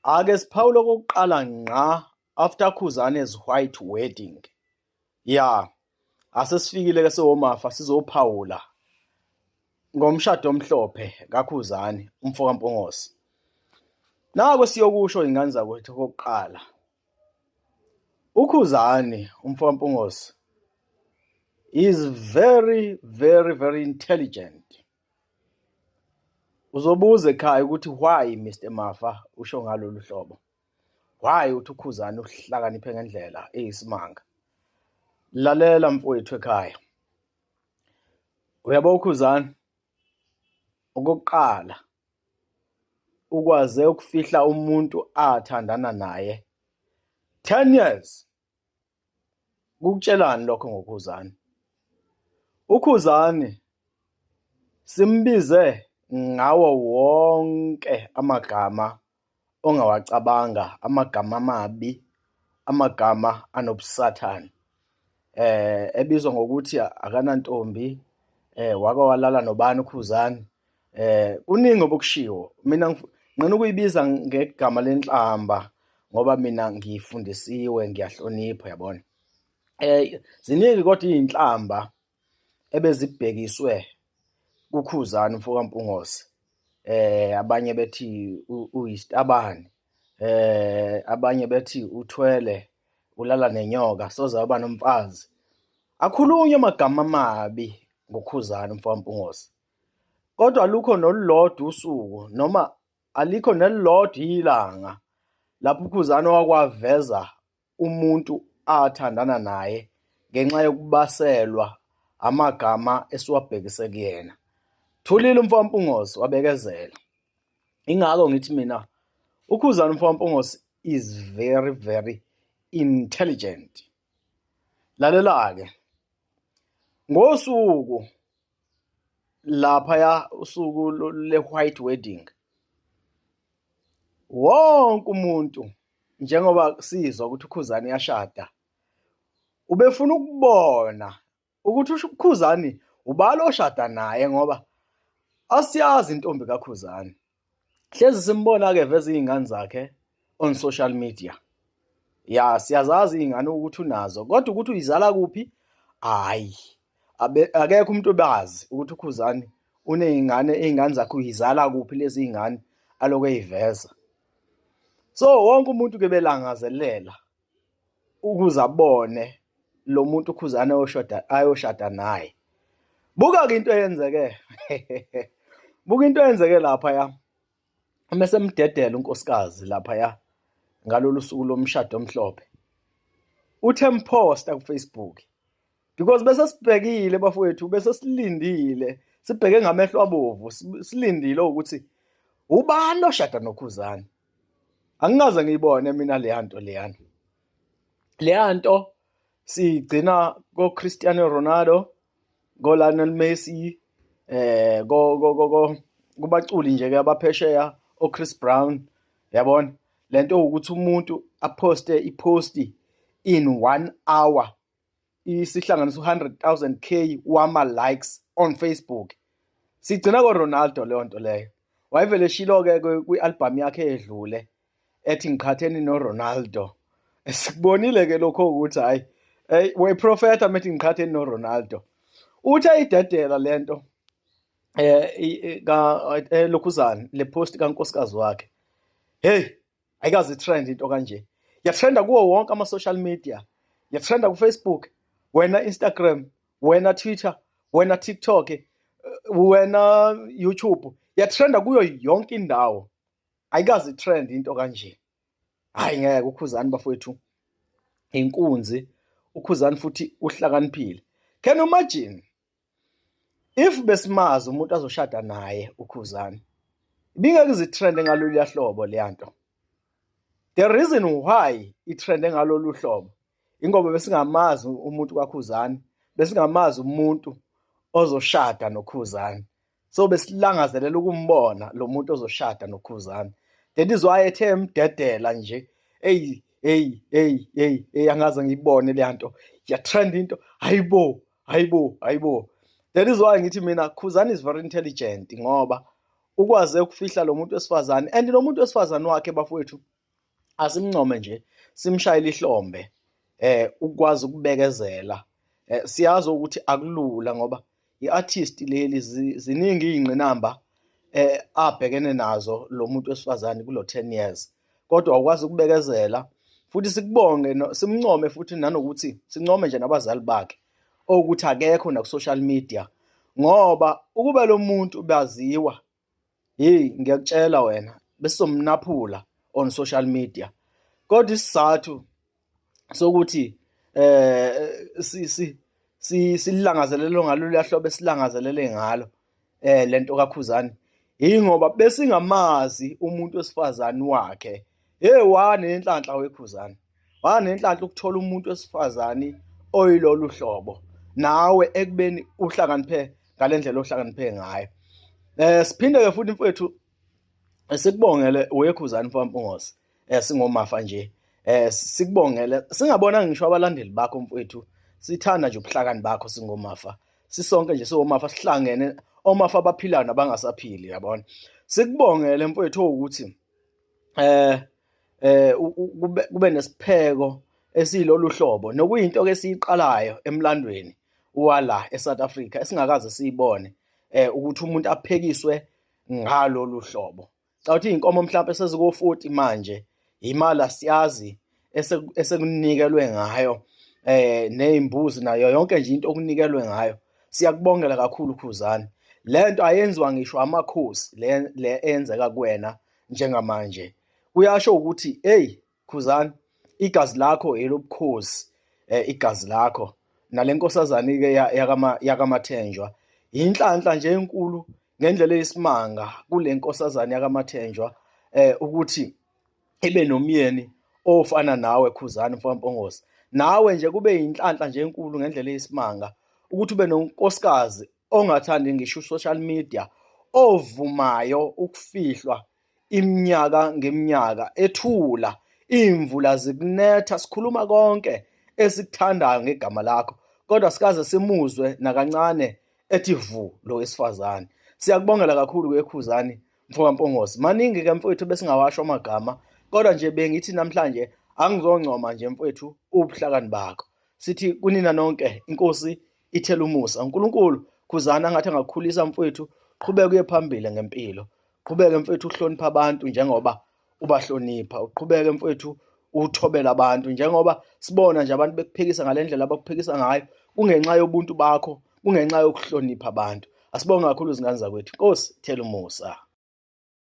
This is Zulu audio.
Ake siphawule okokuqala ngqa after Khuzani's white wedding. Ya, asesifikile ke siwoMafa sizophawula ngomshado omhlophe kaKhuzani umfo kaMpungose. Naku siyokusho ingane zakwethu okokuqala. UKhuzani umfo kaMpungose is very very very intelligent. Uzobuza ekhaya ukuthi why Mr Mafa usho ngalolu hlobo. Why uthi uKhuzani uhlakaniphe ngendlela eyisimanga. Lalela mfowethu ekhaya. Uyabo uKhuzani okokuqala ukwaze ukufihla umuntu athandana naye 10 years. Kukutshelani lokho ngoKhuzani? UKhuzani simbize ngawo wonke amagama ongawacabanga, amagama amabi, amagama anobusathane. Ebizwa ngokuthi akanantombi, wake walala nobani uKhuzani. Kuningi obukushiwo. Mina nginqena ukuyibiza ngegama lenhlamba ngoba mina ngifundisiwe, ngiyahlonipha, yabona. Ziningi kodwa iy'nhlamba ebezibhekiswe kuKhuzani umfo kaMpungose. Abanye bethi uyisitabane, abanye bethi uthwele ulala nenyoka soze waba nomfazi. Akhulunywe amagama amabi ngoKhuzani umfo kaMpungose. Kodwa alukho nolulodwa usuku noma alikho nelilodwa ilanga lapho uKhuzani wakwaveza umuntu athandana naye ngenxa yokubaselwa amagama esiwabhekise kuyena. Thulile umfo kaMpungose wabekezela. Ingakho ngithi mina uKhuzani umfo kaMpungose is very very intelligent. Lalela-ke, ngosuku laphaya usuku le-white wedding, wonke umuntu njengoba sizwa ukuthi uKhuzani uyashada, ubefuna ukubona ukuthi uKhuzani ubani oshada naye ngoba asiyazi intombi kaKhuzani. Hlezi simbona-ke veze iy'ngane zakhe on social media. Ya, siyazazi iy'ngane ukuthi unazo, kodwa ukuthi uyizala kuphi, hhayi. Akekho umuntu obazi ukuthi uKhuzani uney'ngane, iy'ngane zakhe uyizala kuphi lezi y'ngane alokhu ey'veza. So wonke umuntu-ke belangazelela ukuze abone lo muntu uKhuzani ayoshada naye. Buka-ke into eyenzeke. Buka into eyenzeke laphaya. Uma semdedela unkosikazi laphaya ngalolu suku lomshado omhlophe. Uthe emphosta ku-Facebook because bese sibhekile bafowethu, bese silindile, sibheke ngamehlo abovu, silindile ukuthi ubani oshada noKhuzani. Angikaze ngiyibone mina leya nto leyana. Leya nto siyigcina ko-Cristiano Ronaldo, ko-Lionel Messi, ko ko ko kubaculi nje ke abaphesheya o-Chris Brown, yabona? Lento ukuthi umuntu aphoste ipost in 1 hour isihlanganisa u-100,000 K wama likes on Facebook. Sigcina ko-Ronaldo leyo nto leyo. Wayevele eshilo-ke kwi-album yakhe edlule ethi ngiqhatheni noRonaldo. Sikubonile-ke lokho ukuthi hhayi, hey wayiprofetha methi ngiqhatheni noRonaldo. Uthi ayidedela lento ka lokhuzana le post kankosikazi wakhe. Hey, ayikaze trend into kanje. Yatrenda kuwo wonke ama social media. Yatrenda ku Facebook, wena Instagram, wena Twitter, wena TikTok, wena YouTube. Yatrenda kuyo yonke indawo. Ayikaze trend into kanje. Hayi ngeke uKhuzani bafowethu inkunzi, uKhuzani futhi uhlakaniphile. Can you imagine if besimazi umuntu azoshada naye uKhuzani, ibingeke izitrende ngalolu hlobo leya nto. The reason why itrende ngalolu hlobo ingoba besingamazi umuntu kaKhuzani, besingamazi umuntu ozoshada noKhuzani. So besilangazelela ukumbona lo muntu ozoshada noKhuzani. That is why ethe emdedela nje, hey hey hey hey hey, angaze ngiyibone leya nto, ya trend into, hayibo hayibo hayibo. That is why ngithi mina Khuzani is very intelligent ngoba Ukwaze ukufihla lo muntu wesifazane and lo muntu wesifazane wakhe bafowethu asimncome nje simshayele ihlombe ukwazi ukubekezela. Siyazi ukuthi akulula ngoba i-artist leli ziningi izingqinamba abhekene nazo lo muntu wesifazane kulo 10 years, kodwa ukwazi ukubekezela futhi sikubonge simncome futhi nanokuthi sincome nje nabazali bakhe ukuthi akekho na ku social media, ngoba ukube lo muntu baziwa, hey ngiyakutshela wena besizomnaphula on social media. Kodwa isizathu sokuthi silangazelelo ngalolu hlobo esilangazelele ngalo lento kaKhuzani ingoba besingamazi umuntu wesifazane wakhe. Hey wanenhlanhla weKhuzani, wanenhlanhla ukuthola umuntu wesifazane oyilolu hlobo nawe ekubeni uhlakaniphe ngalendlela ohlakaniphe ngayo. Siphinde ke futhi mfowethu sikubongele weKhuzani mfowethu singomafa nje, sikubongele singabona ngisho abalandeli bakho mfowethu, sithanda nje ubuhlakani bakho singomafa, sisonke nje siwomafa sihlangene omafa abaphilayo nabangasaphili yabona. Sikubongele mfowethu ukuthi kube nesipheko esiyilolu hlobo nokuyinto ke siyiqalayo emlandweni wala eSouth Africa esingakaze siyibone ukuthi umuntu aphekiswe ngalolu hlobo. Cha uthi inkomo mhlawumbe seziko 40 manje imali asiyazi esekunikelwe ngayo nezimbuzi nayo yonke nje into okunikelwe ngayo. Siyakubongela kakhulu Khuzani, lento ayenziwa ngisho amakhosi le eyenzeka kuwena njengamanje. Kuyasho ukuthi hey Khuzani, igazi lakho elobukhosi, igazi lakho nalenkosazane ke yakaMathenjwa inhlanhla nje enkulu ngendlela eyisimanga kule nkosazane yakaMathenjwa ukuthi ibe nomyeni ofana nawe Khuzani mfowethu. Nawe nje kube inhlanhla nje enkulu ngendlela eyisimanga ukuthi ube nonkosikazi ongathandi ngisho social media, ovumayo ukufihlwa iminyaka ngeminyaka, ethula imvula zikunetha, sikhuluma konke esikuthandayo ngegama lakho, kodwa sikaze simuzwe nakancane ethi vu lo wesifazane. Siyakubongela kakhulu kweKhuzani mfokaMpungose. Maningi ke mfowethu besingawasho amagama, kodwa nje bengithi namhlanje angizoncoma nje mfowethu ubuhlakani bakho. Sithi kunina nonke inkosi ithela umusa. uNkulunkulu Khuzani angathi angakukhulisa mfowethu, qhubeka uye phambili ngempilo. Qhubeke mfowethu uhlonipha abantu njengoba ubahlonipha, uqhubeke mfowethu uthobela abantu njengoba sibona nje abantu bekuphikisa ngalendlela abakuphikisa ngayo, kungenxa yobuntu bakho, kungenxa yokuhlonipha abantu. Asibonge kakhulu izingane zakwethu. Nkosi ithela umusa.